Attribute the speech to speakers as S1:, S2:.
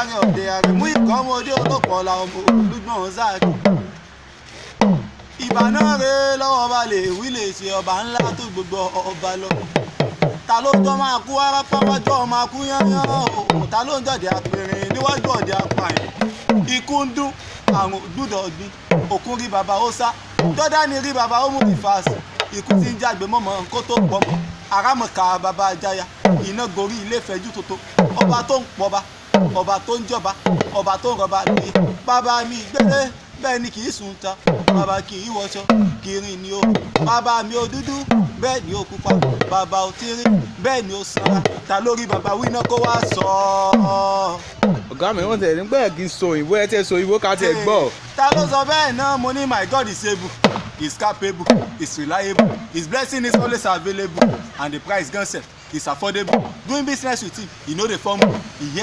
S1: Ààrẹ ọ̀dẹ ààrẹ mú ìkọ́ ọmọdé olóko ọ̀la ọmọ olùgbọ̀n záàkì. Ìbà náà rèé lọ́wọ́ ọba lè wí lè ṣe, ọba ńlá tó gbogbo ọba lọ. Ta ló jọ máa kú arápá wájú, máa kú yányán o? Ta ló ń jọ̀dẹ̀ apẹ̀rẹ̀ níwájú ọ̀dẹ̀ apààyàn? Ikú ń dún, àrùn gbúdọ̀ gbin. Òkun rí bàbá, ó sá. Jọ́dánì rí bàbá, ó mú ìfàsì. Ikú tí ń jágbe mọ́mọ́ kó tó pọ̀mọ́ àràmọ̀ká bàbá ajáya. Iná gorí ilé fẹ́jú tótó. Ọba tó ń pọba, ọba tó ń jọba, ọba tó ń rọba lóye. Bàbá mi gbélé, bẹ́ẹ̀ ni kì í sùn ta. Bàbá kì í wọṣọ kiri ni o. Bàbá mi ò dúdú, bẹ́ẹ̀ ni ó pupa. Bàbá ò tírín, bẹ́ẹ̀ ni ó sanra. Ta lórí bàbá wíná kó wá sọ ọ́?
S2: Ọ̀gá mi, wọ́n tẹ̀ nígbà yẹn kì í sọ òyìnbó. Ẹ tẹ̀ sọ òyìnbó ká tẹ̀ gbọ́.
S1: Ta ló sọ bẹ́ẹ̀ náà? Mo ní my God is able, is capable, is reliable. His blessing is always available and the price gan sef is affordable. Doing business with him, he no dey fumble, he hear.